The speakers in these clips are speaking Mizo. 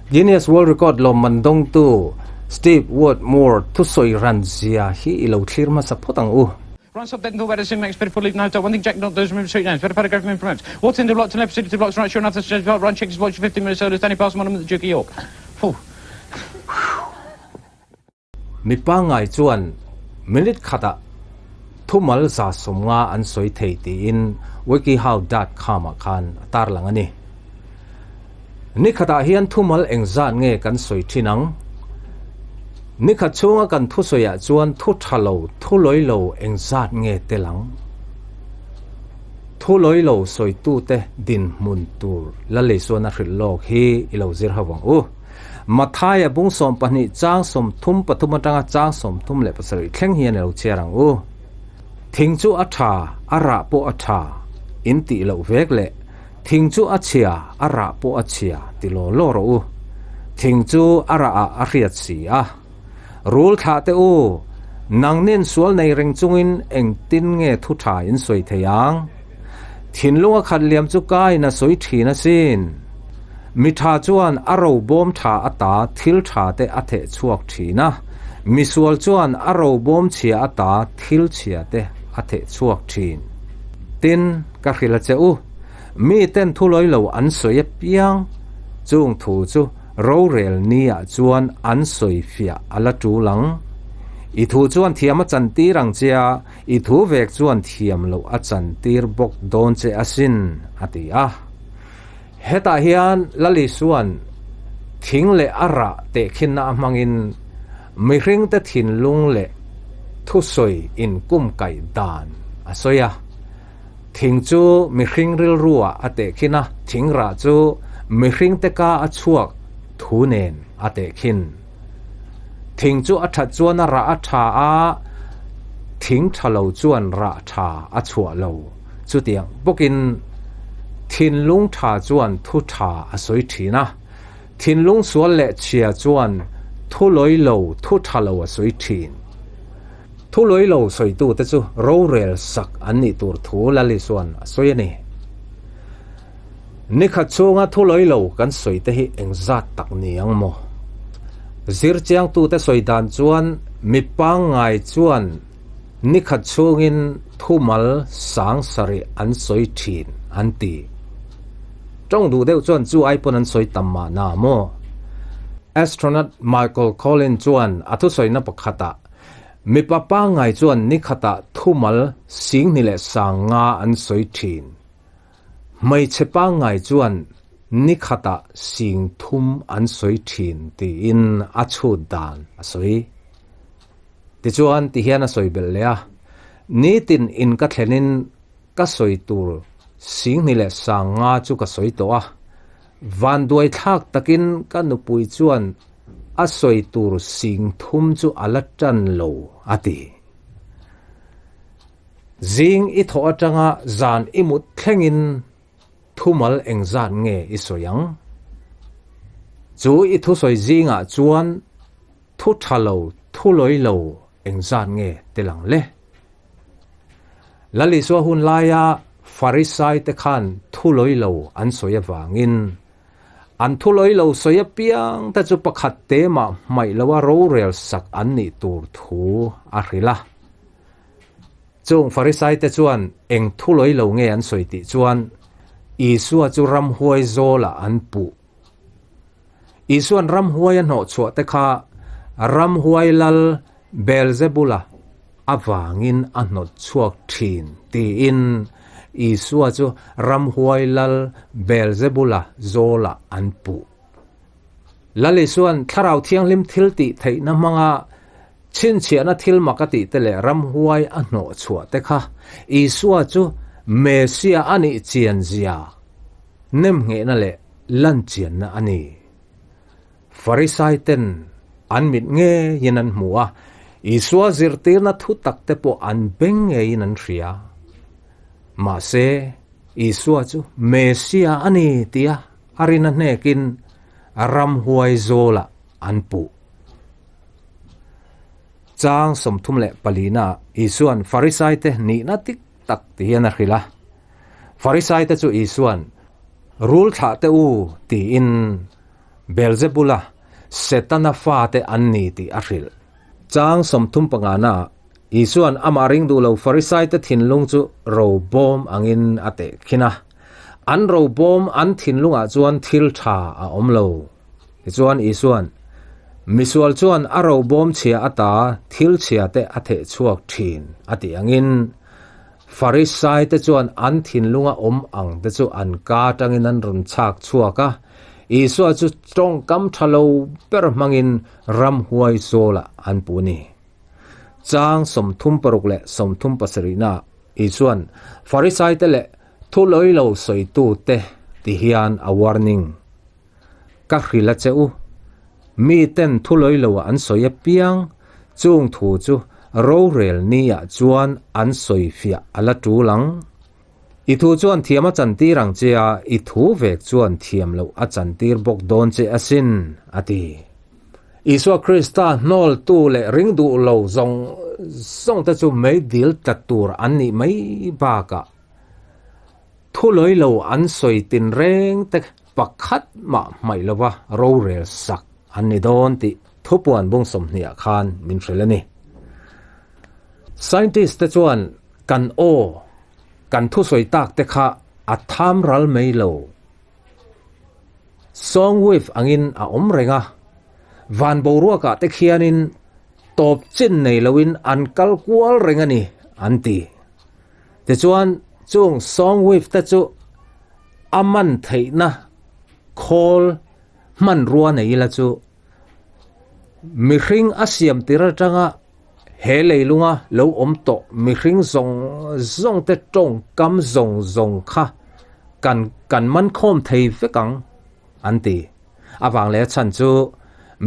Guinness World Record lawmman dawngtu Steve Whatmore thusawi ran zia hi i lo thlir hmasa phawt ang u. Mi pangngai chuan minute khatah thumal 150 an sawi thei tiin wikihow dot com ah khan a tarlang a ni. Ni khatah hian thumal engzat nge kan sawi thin ang? Ni khat chhunga kan thusawiah chuan thu tha lo, thu lawi lo engzat nge tel ang? Thu lawi lo sawitute dinhmun tur la leisuan a hrilh lawk hi i lo zir ho ang u. Mathaia bung 12 chang 33 atanga chang 37 thleng hian i lo chhiar ang u. Thing chu a tha, a rah pawh a tha, in tih loh vek leh thing chu a chhia, a rah pawh a chhia ti law law rawh u. Thing chu a rah ah a hriat si a. Rul thlah teh u, nangnin sual nei reng chungin engtin nge thu tha in sawi thei ang? Thinlung a khat liam chu kain a sawi thin asin. Mi tha chuan a robawm tha ata thil tha te a theh chhuak thin a, misual chuan a robawm chhia ata thil chhia te a theh chhuak thin. Tin, ka hrilh a che u, mi ten thu lawi lo an sawi apiang, chung thu chu rorel ni ah chuan an sawi fiah a la tul ang. I thu chuan thiam a chantir ang che a, I thu vek chuan thiam loh a chantir bawk dawn che asin, a ti a. Hetah hian Lalisuan thing leh a rah tehkhinna a hmangin mihringte thinlung leh thusawi inkumkaih dan a sawi a. Thing chu mihring rilruah a tehkhin a, thing rah chu mihringte ka a chhuak thu nen a tehkhin. Thing chu a that chuan a rah a tha a, thing tha lo chuan rah tha a chhuah lo. Chutiang bawkin thinlung tha chuan thu tha a sawi thin a, thinlung sual leh chhia chuan thu lawi lo thu tha lo a sawi thin. Thu lawi lo sawitute chu rorel sak an nih tur thu Lalisuan a sawi a ni. Ni khat chhunga thu lawi lo kan sawi te hi engzat tak ni ang maw? Zirchiangtute sawi dan chuan mi pangngai chuan ni khat chhungin thumal sang sarih an sawi thin an ti. Tawng duh deuh chuan chu ai pawn an sawi tam mahna maw? Astronaut Michael Collins chuan a thusawina pakhatah mipa pangngai chuan ni khatah thumal 10,000 an sawi thin. Hmeichhe pangngai chuan ni khatah 3000 an sawi thin tiin a chhut dan a sawi. Tichuan tihian a sawi belh leh a, Nitin in ka thlenin ka sawi tur 10,500 chu ka sawi tawh a, vanduai thlak takin ka nupui chuan a sawi tur 3000 chu a la tan lo a ti. Zing i thawh atanga zan i mut thlengin thumal engzat nge i sawi ang? Chu i thusawi zingah chuan thu tha lo, thu lawi lo engzat nge tel ang le? Lalisua hun laia Farisai te khan thu lawi lo an sawi avangin An thu lawi lo sawi apiang te chu pakhat te mah hmaih loa rorel sak an nih tur thu a hrilh a. Chung Farisai te chuan eng thu lawi lo nge an sawi tih chuan Isua chu ramhuai zawlah an puh. Isuan ramhuai a hnawhchhuah te kha ramhuai lal Beelzebula avangin a hnawt chhuak thin tiin Isua chu ramhuai lal Beelzebula zawlah an puh. Lal Isuan Thlarau Thianghlim thil tih theihna hmanga chhinchhiahna thil mak a tih te leh ramhuai a hnawh chhuah te kha Isua chu Mesia a nih chian zia nemnghehna leh lan chianna a ni. Farisai ten an mit ngeiin an hmu a, Isua zirtirna thu tak te pawh an beng ngeiin an hria. Mahse, Isua chu Mesia a ni tia a rin a hnekin ramhuai zawlah an puh. Chang 34 ah Isuan Farisai te nihna dik tak ti hian a hrilh a. Farisai te chu Isuan, Rul thlah teh u tiin. Beelzebula, Setana fate an ni tih a hrilh. Chang 35 naah Isua'n amah ring duh lo Farisaite thinlung chu ro bawm angin a tehkhin a. An ro bawm an thinlungah chuan thil tha a awm lo. Tichuan Isua'n, Misual chuan a ro bawm chhia ata thil chhia te a theh chhuak thin a tih angin Farisaite chuan an thinlunga awm ang te chu an ka atangin an rawn chhak chhuak a, Isua chu tawngkam tha lo ber hmangin ramhuai zawlah an puh a ni. Chang 36 leh 37 naah Isua'n Farisaite leh thu lawi lo sawitute ti hian a warning. Ka hrilh a che u, miten thu lawi loah an sawi apiang, chung thu chu rorel niah chuan an sawi fiah a la tul ang. I thu chuan thiam a chantir ang che a, i thu vek chuan thiam loh a chantir bawk dawn che asin, a ti. Isua Krista hnawltu leh ring duh lo zawng zawng te chu meidil tla tur an nih mai bakah thu lawi lo an sawi tinreng te pakhat mah hmaih lova rorel sak an ni dawn tih thupuan bung 20 ah khan min hrilh a ni. Scientist te chuan kan aw, kan thusawi tak te kha a tham ral mai lo. Song wave angin a awm reng a, van boruakah te khianin tawp chin nei loin an kal kual reng a ni, an ti. Tichuan, chung song wave te chu a man theihna khawl hmanrua nei ila chu mihring a siam tir atanga he leilunga lo awm tawh mihring zawng zawng te tawngkam zawng zawng kha kan kan man khawm thei vek ang an ti. Avang leh a chhan chu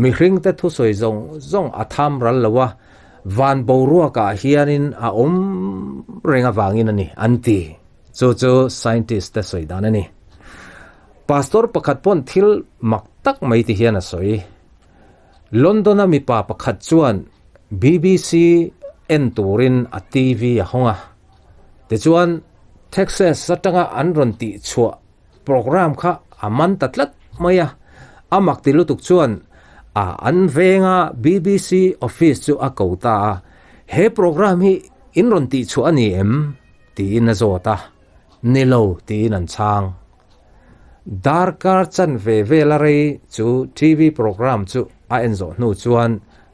mihring te thusawi zawng zawng a tham ral lo a, van boruakah hianin a awm reng avangin a ni an ti. Chu chu scientist te sawi dan a ni. Pastor pakhat pawn thil mak tak mai ti hian a sawi. London-a mipa pakhat chuan BBC en turin a TV a hawng a. Tichuan, Texas atanga an rawn tih chhuah program kha a man ta tlat mai a. A mak ti lutuk chuan a an venga BBC office chu a ko ta a, He program hi in rawn tih chhuah a ni em? tiin a zawt a. Ni lo tiin an chhang. Darkar chanve vela rei chu TV program chu a en zawh hnu chuan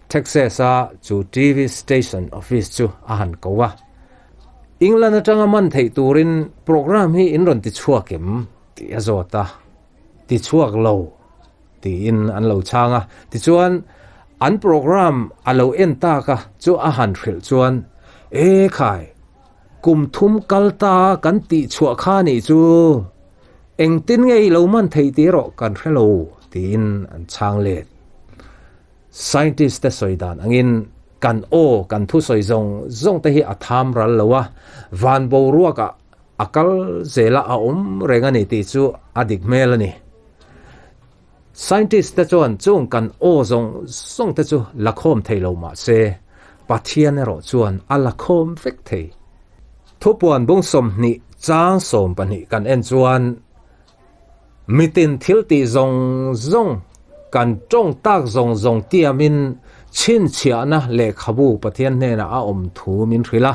Texas-a chu TV station office chu a han ko a. England atanga man theih turin program hi in rawn ti chhuak em? tih a zawt a. Ti chhuak lo tiin an lo chhang a. Tichuan an program a lo en tak a chu a han hrilh chuan, E khai! Kum thum kal ta kan tih chhuah kha nih chu engtin nge i lo man theih tih erawh kan hre lo, tiin an chhang let. Scientist te sawi dan angin kan aw kan thusawi zawng zawng te hi a tham ral lo a, van boruakah a kal zela a awm reng a ni tih chu a dik hmel a ni. Scientist te chuan chung kan aw zawng zawng te chu la khawm thei lo mah se, Pathian erawh chuan a la khawm vek thei. Thupuan bung 20 chang 12 kan en chuan mitin thil tih zawng zawng kan tawng tak zawng zawng tiamin chhinchhiahna lehkhabu Pathian hnenah a awm thu min hrilh a.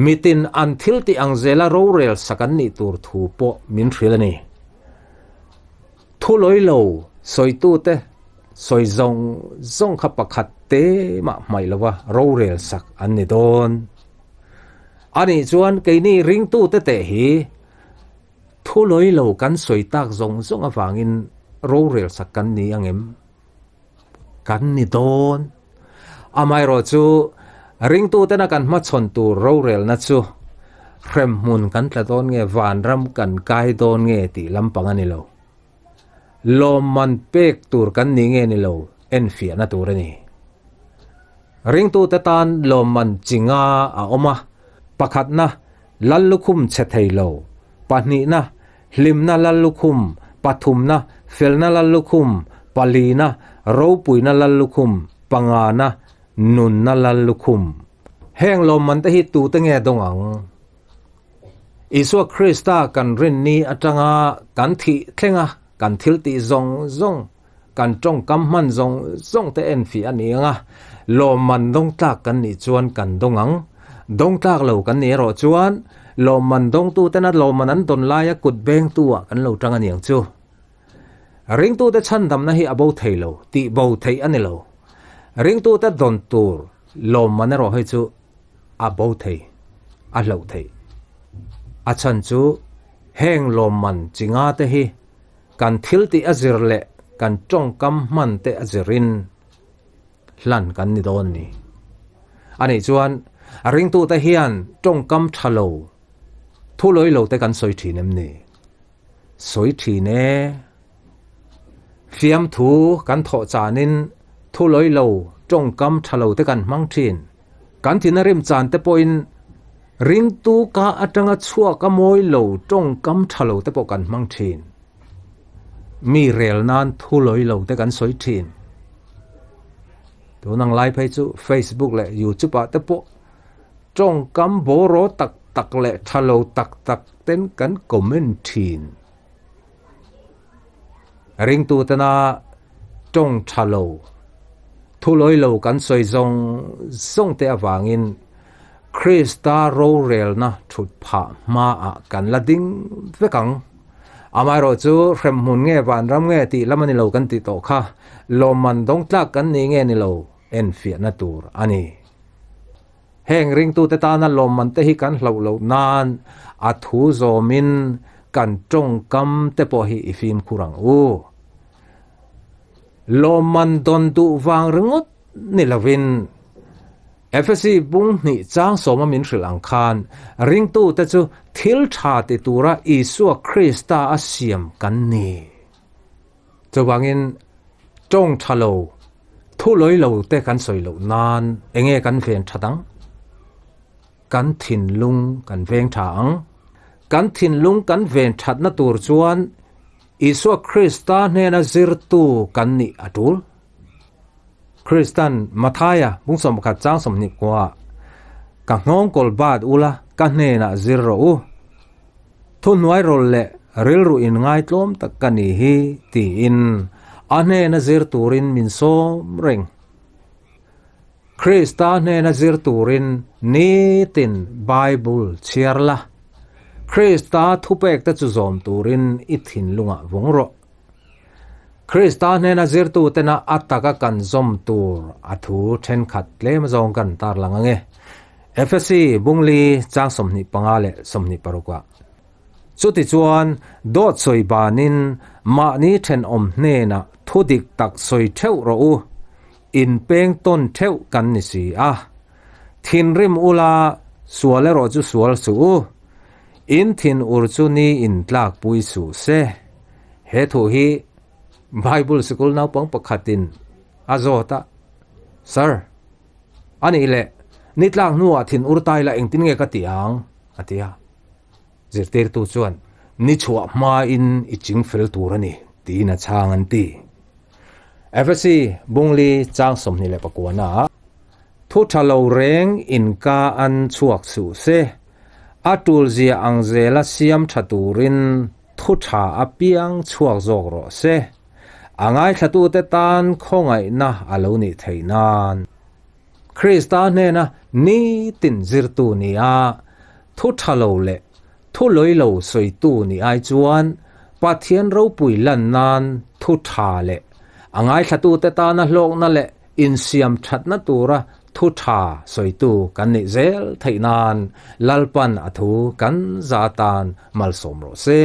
Mitin an thil tih ang zela rorel sak an nih tur thu pawh min hrilh a ni. Thu lawi lo sawitute sawi zawng zawng kha pakhat te mah hmaih lova rorel sak an ni dawn. A nih chuan keini ringtute teh hi thu lawi lo kan sawi tak zawng zawng avangin rorel sak kan ni ang em? Kan ni dawn. Amaherawh chu ringtutena kan hmachhawn tur rorelna chu hremhmun kan tla dawn nge vanram kan kai dawn nge tih lampang a ni lo. Lawmman pek tur kan ni nge ni lo enfiahna tur a ni. Ringtute tan lawmman chi nga a awm a, pakhatna Lallukhum chhe thei lo, pahnihna Hlimna Lallukhum, pathumna Felna Lallukhum, palina Ropuina Lallukhum, pangana Nunna Lallukhum. Heng lawmman te hi tute nge dawng ang? Isua Krista kan rin ni atanga kan thih thlenga kan thil tih zawng zawng. kan tawngkam hman zawng zawng te enfiah a ni ang a, lawmman dawng tlak kan nih chuan kan dawng ang. Dawng tlak lo kan nih erawh chuan lawmman dawngtu tena lawmman an dawn laia kut bengtu ah kan lo tang a ni ang chu. Ringtute chhandamna hi a bo thei lo, tih bo theih a ni lo. Ringtute dawn tur lawmman erawh hi chu a bo thei, a hloh theih. A chhan chu heng lawmman chi nga te hi kan thil tih a zir leh kan tawngkam hman te a zirin hlan kan ni dawn a ni. Anih chuan ringtute hian tawngkam tha lo, thu lawi lo te kan sawi thin em ni? Sawi thin e. Fiamthu kan thawh chanin thu lawi lo tawngkam tha lo te kan hmang thin. Kan thina rim chan te pawhin ringtu ka atanga chhuak a mawi lo tawngkam tha lo te pawh kan hmang thin. Mi rel nan thu lawi lo te kan sawi thin. Tun ang lai phei chu Facebook leh YouTube ah te pawh tawngkam bawraw tak tak leh tha lo tak tak ten kan comment thin. Ringtu tena tawng tha lo, thu lawi lo kan sawi zawng zawng te avangin Krista rorelna thut phah hmaah kan la ding vek ang. Amaherawh chu hremhmun nge vanram nge tih lam a ni lo kan tih tawh kha lawmman dawng tlak kan ni nge ni lo enfiahna tur a ni. Heng ringtute tana lawmman te hi kan hlauh loh nan a thu zawmin kan tawngkam te pawh hi i fimkhur ang u. Lawmman dawn duh vang ringawt ni lovin Efesi bung hnih chang sawma min hrilh ang khan ringtute chu thil tha ti tura Isua Krista a siam kan ni. Chuvangin tawng tha lo, thu lawi lo te kan sawi loh nan enge kan ven that ang? Kan thinlung kan veng tha ang. Kan thinlung kan ven thatna tur chuan Isua Krista hnena zirtu kan nih a tul. Kristan Mathaia bung 11 chang 20 kua ka nghawngkawl bat ula ka hnenah zir rawh u. Thuhnuai rawl leh rilru in ngaitlawm tak ka ni hi tiin a hnena zir turin min sawm reng. Krista hnena zir turin nitin Bible chhiar la, Krista thupekte chu zawm turin i thinlungah vawng rawh. Krista hnena zirtutena a taka kan zawm tur a thu thenkhat tlem zawng kan tarlang ang e. Efesi bungli chang 25 leh 26 ah. Chutichuan dawt sawi banin mahni thenawm hnenah thu dik tak sawi theuh rawh u, inpeng tawn theuh kan ni si a. Thinrim ula sual erawh chu sual suh u, in thin ur chu ni intlakpui suh se. He thu hi Bible sikul naupang pakhatin a zawt a, Sir, a nih leh ni tlak hnuah thin ur tai la engtin nge ka ti ang? a ti a. Zirtirtu chuan, Ni chhuah hmain i ching fel tur a ni, tiin a chhang an ti. Efesi Bungli chang 29 ah, Thu tha lo reng inka an chhuak suh se, a tulzia ang zela siam tha turin thu tha apiang chhuak zawk rawh se. A ngaithlatute tan khawngaihna a lo nih theih nan. Krista hnena nitin zirtu ni a, thu tha lo leh thu lawi lo sawitu ni ai chuan Pathian ropui lan nan thu tha leh a ngaithlatute tana hlawkna leh insiam thatna tura thu tha sawitu kan nih zel theih nan Lalpan a thu kan za tan malsawm rawh se.